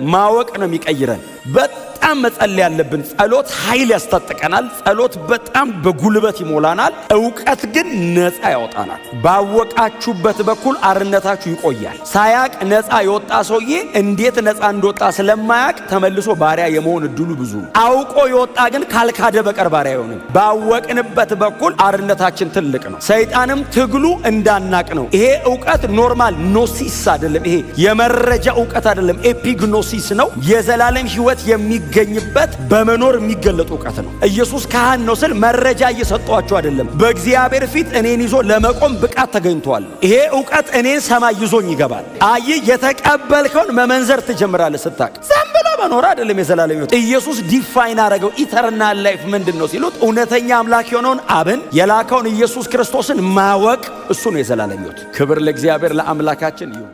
ማወቅ ነው የሚቀይረን። በጣም መጸለይ ያለብን። ጸሎት ኃይል ያስታጥቀናል። ጸሎት በጣም በጉልበት ይሞላናል። እውቀት ግን ነፃ ያወጣናል። ባወቃችሁበት በኩል አርነታችሁ ይቆያል። ሳያቅ ነፃ የወጣ ሰውዬ እንዴት ነፃ እንደወጣ ስለማያቅ ተመልሶ ባሪያ የመሆን እድሉ ብዙ ነው። አውቆ የወጣ ግን ካልካደ በቀር ባሪያ አይሆንም። ባወቅንበት በኩል አርነታችን ትልቅ ነው። ሰይጣንም ትግሉ እንዳናቅ ነው። ይሄ እውቀት normal gnosis አይደለም። ይሄ የመረጃ እውቀት አይደለም። Epignosis ነው። የዘላለም ሕይወት የሚገኝበት በመኖር የሚገለጥ እውቀት ነው። ኢየሱስ ካህን ነው ስል መረጃ እየሰጠኋቸው አይደለም። በእግዚአብሔር ፊት እኔን ይዞ ለመቆም ብቃት ተገኝቷል። ይሄ እውቀት እኔን ሰማይ ይዞኝ ይገባል። አይ፣ የተቀበልከውን መመንዘር ትጀምራለህ ስታቅ። ዝም ብሎ መኖር አይደለም የዘላለም ሕይወት። ኢየሱስ define አደረገው። Eternal life ምንድን ነው ሲሉት፣ እውነተኛ አምላክ የሆነውን አብን የላከውን ኢየሱስ ክርስቶስን ማወቅ፣ እሱ ነው የዘላለም ሕይወት። ክብር ለእግዚአብሔር ለአምላካችን ይሁን።